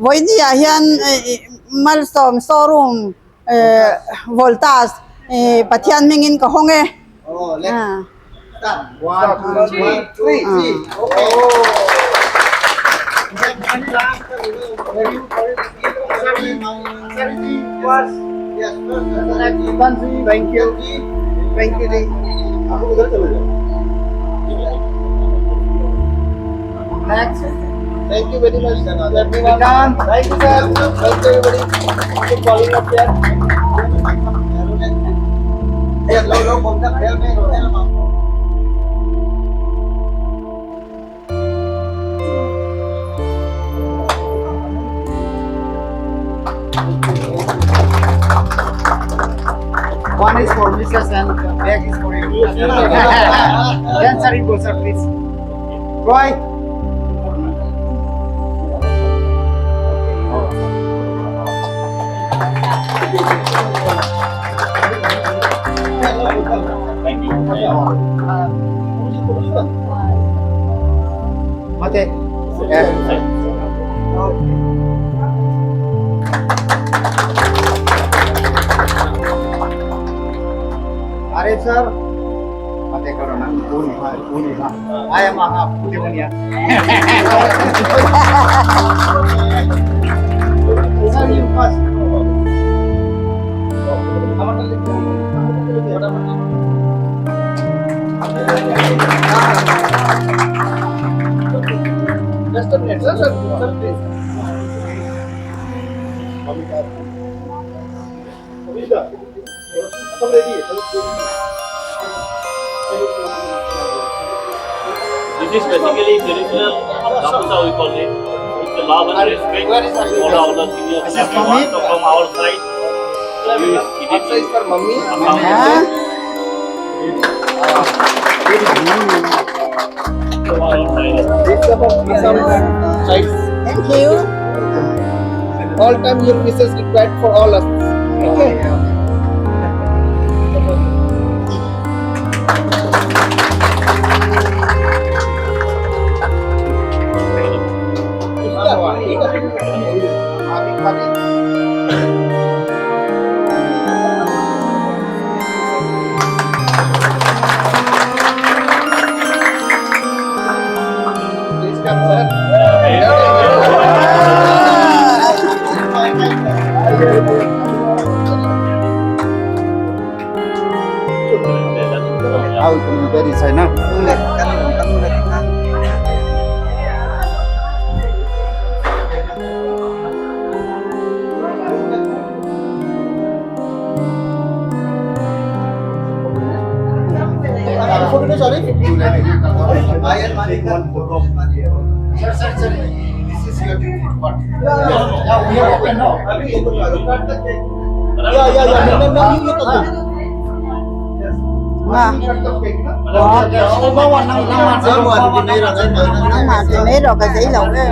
Vawiini ah hian Malsawm showroom Voltas Pathian hmingin ka hawng e. One is for Mrs. and bag is for you. Then sir, you go sir, please. Roy. ಮತ್ತೆ ಅರೆ sir ಮತ್ತೆ corona I am Sir, you first. Just a minute, sir, sir, sir, please. This is basically traditional gamusa we call it. It's a love and respect for our seniors This and is everyone. mummy. So from our side, we it is Size for mummy. Assam. From our side. This cup of Assam size. Thank you. All time your missus required for all us. Okay. Please come, sir. ಹೌದು very Saina Sir, sir, sir, this is your duty part. Yeah, we have open now. Yeah, yeah, yeah. No, no, no, you Nang mà thì mấy rồi cái giấy lầu cái.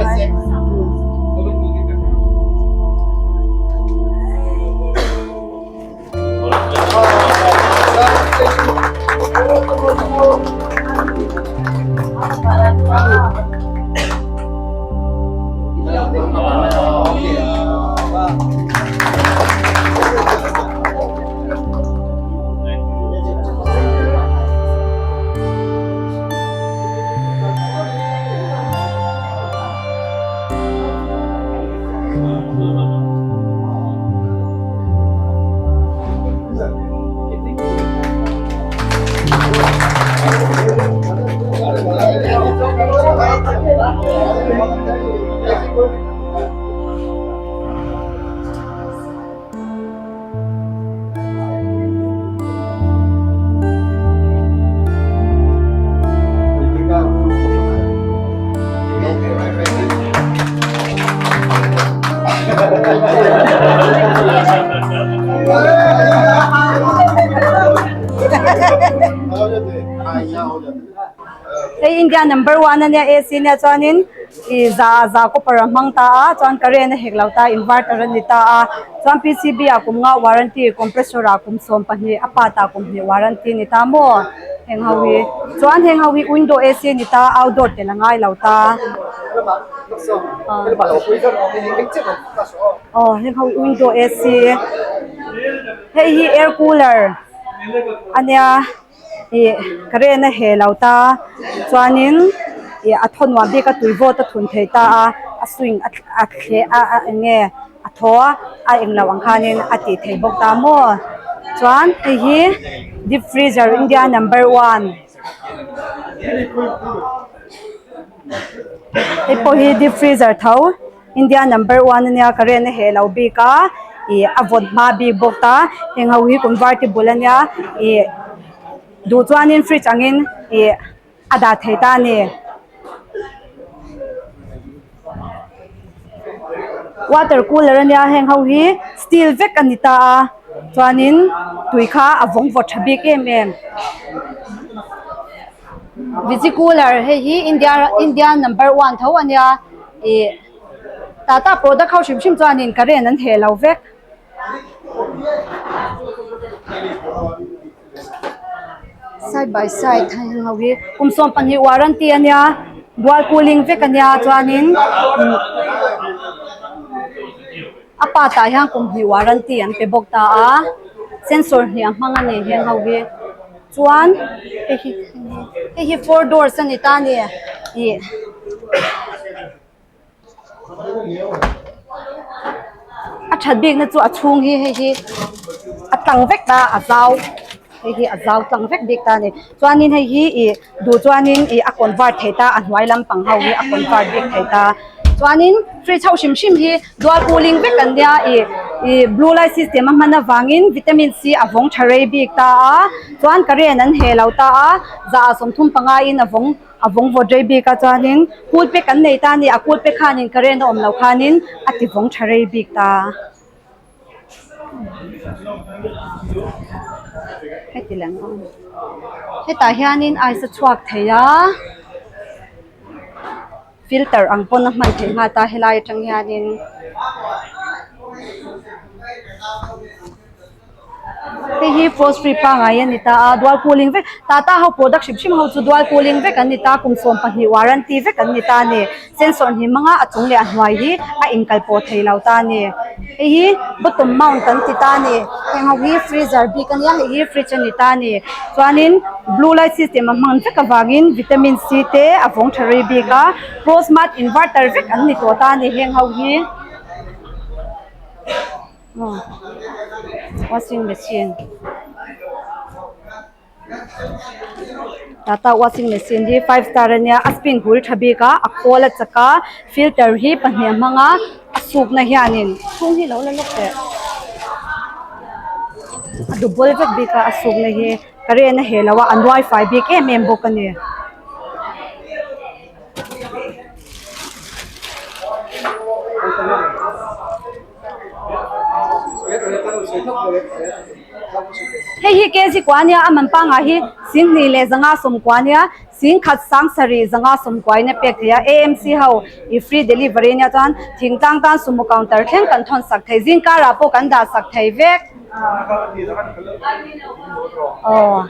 Hei India number one ania AC nia chuanin ih za za copper a hmang ta a chuan current a hek lo ta inverter a ni ta a chuan P C B ah kum nga warranty compressor ah kum 12 a part ah kum hnih warranty a ni ta maw. Heng ho hi chuan heng ho hi window AC a ni ta outdoor tel a ngai lo ta aw heng ho hi window AC hei hi air cooler a nia ih current a heh lo ta chuanin ih a thaw nuam bik a tui vawt a thun thei ta a a swing a thleh a a eng nge. A thaw a a englo ang khanin a tih theih bawk ta maw chuan hei hi deep freezer India number one hei pawh hi deep freezer tho India number one ania current a heh lo bik a ih a vawt hma bik bawk a heng ho hi convertible ania ih duh chuanin fridge angin ih a dah thei ta a ni. Water cooler ania heng ho hi steel vek a ni ta a chuanin tui kha a vawng vawt tha bik em em. Viji cooler hei hi India India number one tho ania ih tata product ho hrim hrim chuanin current an heh lo vek. Side by side heng ho hi kum 12 warranty ania dual cooling vek ania chuanin a part ah hian kum hnih warranty an pe bawk ta a sensor hnih a hmang ani heng ho hi chuan hei hi hei hi four doors ani ta ani ih. A that bikna chu a chhung hi hei hi a tlang vek ta a zau hei hi a zau tlang vek bik ta a ni chuanin hei hi ih duh chuanin ih a convert thei ta a hnuai lampang ho hi a convert bik thei ta chuanin fridge ho hrim hrim hi dual cooling vek an nia ih ih blue light system a hman avangin vitamin C a vawng tha rei bik ta a chuan current an heh lo ta a za ah 35 in a vawng. A vawng vawt rei bik a chuanin cool pack an nei ta a ni a cool pack khanin current a awm loh khanin a ti vawng tha rei bik ta heti lang ang hetah hianin ice a chhuak thei a filter ang pawn a hman theih nghal ta helai atang hianin. Hei hi frost free pangai a ni ta a dual cooling vek tata ho product hrim hrim ho chu dual cooling vek an ni ta kum 12 warranty vek an ni ta a ni sensor hnih hmanga a chung leh a hnuai hi a inkal pawh thei lo ta a ni hei hi bottom mount an ti ta a ni heng ho hi freezer bik a nia hei hi fridge a ni ta a ni chuanin blue light system a hman vek avangin vitamin C te a vawng tha rei bik a pro smart inverter vek an ni tawh ta a ni heng ho hi. Washing machine tata washing machine hi five star ania a spin hul tha bik a a khawl a chak a filter hi pahnih a hmang a a sukna hianin chhung hi lo la lawk teh a double vek bik a a sukna hi current a heh lo a a nuai fai bik em em bawk a ni. Hei hi kg kua ania a man pangngai hi 10 leh 5 ania 10 sang sarih 5 in a pek thei a AMC ho ih free delivery ania chuan thingtlang tan sumo counter thleng kan thawn sak thei zing karah pawh kan dah sak thei vek aw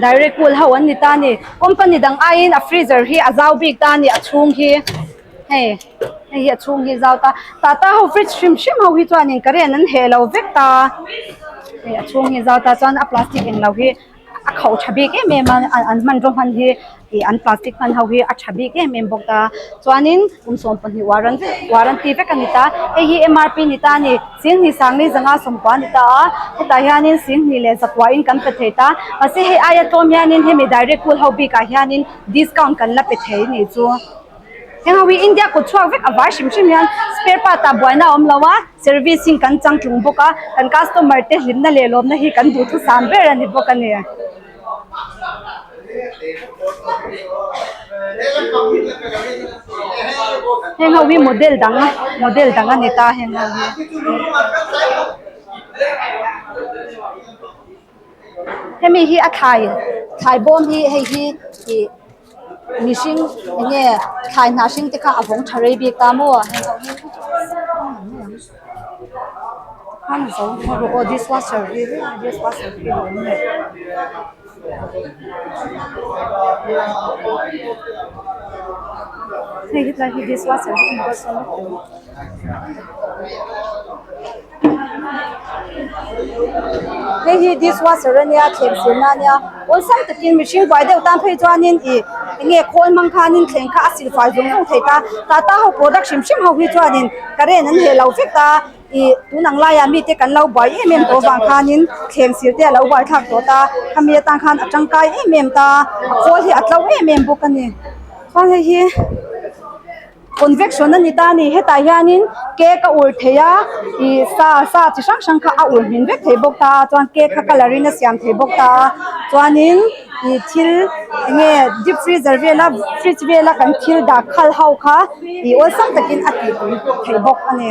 direct cool ho an ni ta a ni company dang aiin a freezer hi a zau bik ta a ni a chhung hi. Hei hei hi a chhung hi zau ta tata ho fridge hrim hrim ho hi chuanin current an heh lo vek ta hei a chhung hi zau ta chuan a plastic englo hi a khauh tha bik em em a an hmanraw hman hi ih an plastic hman ho hi a tha bik em em bawk ta chuanin kum 12 warranty warranty vek a ni ta hei hi MRP ni ta a ni 10 sangli 590 a ni ta a hetah hianin 10 leh zakua in kan pe thei ta mahse hei aia tlawm hianin hemi direct cool ho bikah hianin discount kan la pe thei a nih chu. Heng ho hi India kut chhuak vek a vai hrim hrim hian spare part ah buaina a awm lo a, servicing kan chang tlung bawk a, kan customer te hlimna leh lawmna hi kan duhthusam ber a ni bawk a ni. Heng ho hi model dang model dang a ni ta heng ho hi. Hemi hi a thlai thlai bawm hi hei hi ih. Mihring eng nge thlai hnah hring te kha a vawng tha rei bik ta maw heng ho hi. Khan zo rawh aw dishwasher hi dishwasher hi a awm leh. Hei hetlai hi dishwasher hi a ni bawk a Hei hi dishwasher a nia thleng silna a nia awlsam takin mihring buai deuh tan phei chuanin ih enge khawl hmang khanin thleng kha a sil fai zung zung thei ta tata ho product hrim hrim ho hi chuanin current an heh lo vek a ih tun ang laiah mite kan lo buai em em tawh avang khanin thleng sil te a lo buai thlak tawh ta khami atan khan a tangkai em em ta a khawl hi a tlo em em bawk a ni chuan hei hi. Convection a ni ta a ni hetah hianin cake a ur thei a ih sa sa chi hrang hrang kha a ur hmin vek thei bawk ta a chuan cake kha colour in a siam thei bawk ta a chuanin ih thil eng nge deep freezer vela fridge vela kan thil dah khal ho kha ih awlsam takin a tih pui thei bawk a ni.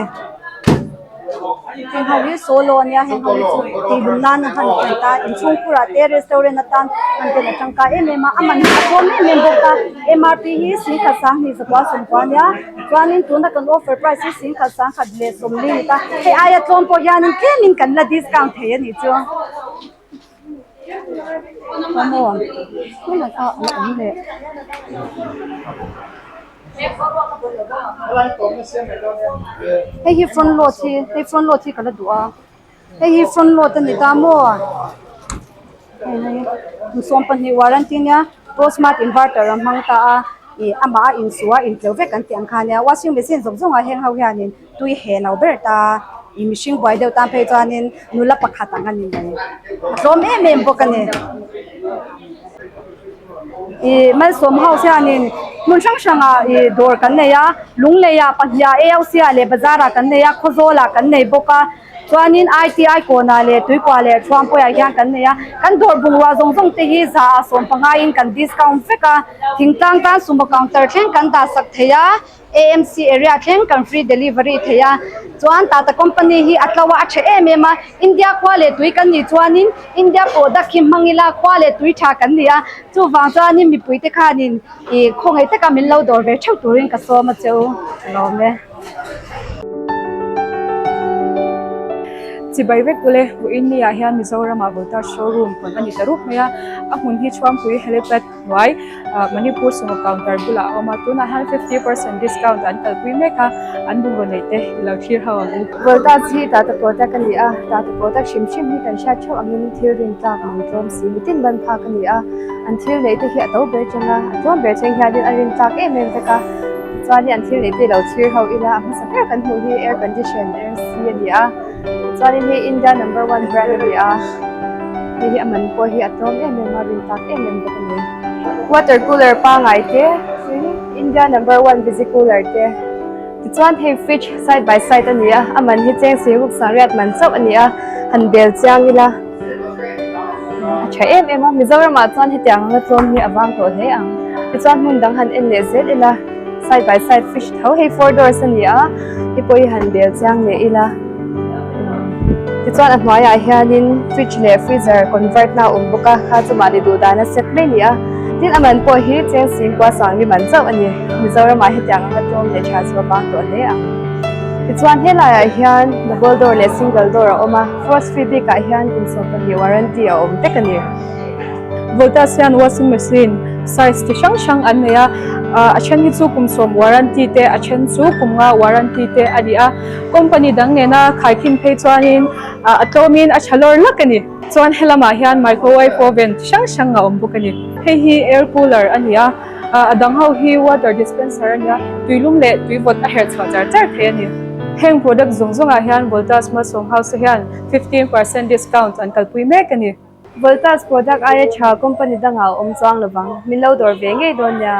Heng ho hi solo a nia heng ho hi chu tih nan a han thei ta inchhungkhur ah te restaurant atan hman ten a tangkai em em a a man hi a tlawm em em bawk a M R P hi singkhat sanghnih zakua sawmkua a nia chuanin tuna kan offer price hi singkhat sangkhat leh sawmli a ni ta hei aia tlawm pawh hianin tlemin kan la discount thei a nih chu maw tunah a awm leh. Hei hi front load hi hei front load hi ka la duh a hei hi front load a ni ta maw hei hei kum sawmpahnih warranty nia pro smart inverter a hmang ta a ih amah a insuh a intleuh vek an tih ang kha ania washing machine zawng zawng ah heng ho hianin tui heh lo ber ta ih mihring buai deuh tan phei chuanin nula pakhat ang a ni mai a tlawm em em bawk a ni. Ih Malsawm house hianin hmun hrang hrangah ih dawr kan nei a Lunglei ah pahnih ah A_L_C ah leh bazar ah kan nei a Khawzawl ah kan nei bawk a chuanin I_T_I kawn ah leh Tuikua leh Thuampuiah hian kan nei a kan dawr bungrua zawng zawng te hi za ah sawm panga in kan discount vek a thingtlang tan sumo counter thleng kan dah sak thei a. AMC area thleng kan free delivery thei a, chuan Tata company hi a tlo a, a tha em em a, India khua leh tui kan nih chuanin India product hi hmang ila khua leh tui tha kan ni a, chuvang chuanin mipui te khanin ih khawngaih taka min lo dawr ve theuh turin ka sawm a che u, ka lawm e. Chibai vek ule, vawiin ni ah hian Mizoram ah Voltage showroom hawn a ni ta rup mai a, a hmun hi Chhuangpui helipad hnuai Manipur sumo counter bulah a awm a, tunah hian 50% discount an kalpui mek a, an bungraw neih te i lo thlir ho ang u. Voltage hi Tata product a ni a, Tata product hrim hrim hi kan hriat theuh angin thil rin tlak man tlawm si mitin ban phak a ni a, an thil neih te hi a to ber cheng a, a tlawm ber cheng hianin a rin tlak em em vek a, chuanin an thil neih te i lo thlir ho ila a hmasa ber kan hmuh hi air condition air C a ni a, chuanin hei India number one brand a ni a. Hei hi a man pawh hi a tlawm em em a, rin tak em em bawk a ni. Water cooler pangai te tin India number one busy cooler te tichuan hei fridge side by side a ni a, a man hi cheng siruk sangriat man chauh a ni a, han bel chiang ila a tha em em a, Mizoram ah chuan hetiang anga tlawm hi a vang tawh hle ang. Tichuan hmun dang han en leh zel ila side by side fridge tho hei four doors a ni a, hei pawh hi han bel chiang leh ila. Tichuan a hnuaiah hianin fridge leh freezer convert na a awm bawk a kha chu mahni duh dan a set mai a ni a tin a man pawh hi cheng singkua sangli man chauh a ni Mizoramah hetiang anga tlawm leh tha chu a bang tawh hle ang tichuan helaiah hian double door leh single door a awm a frost free bikah hian kum 12 warranty a awm vek a ni. Voltas hian washing machine size chi hrang hrang an nei a a then hi chu kum sawm warranty te a then chu kum nga warranty te a ni a company dang nena khaikhin phei chuanin a tlawmin a tha lawr lak a ni chuan helamah hian microwave oven chi hrang hrang a awm bawk a ni hei hi air cooler a ni a a dang ho hi water dispenser a ni a tuilum leh tuivawt a herh chhuah char char thei a ni heng product zawng zawngah hian Voltas Malsawm House hian 15% discount an kalpui mek a ni. Voltas product aia tha company dangah a awm chuang lovang, min lo dawr ve ngei dawn nia.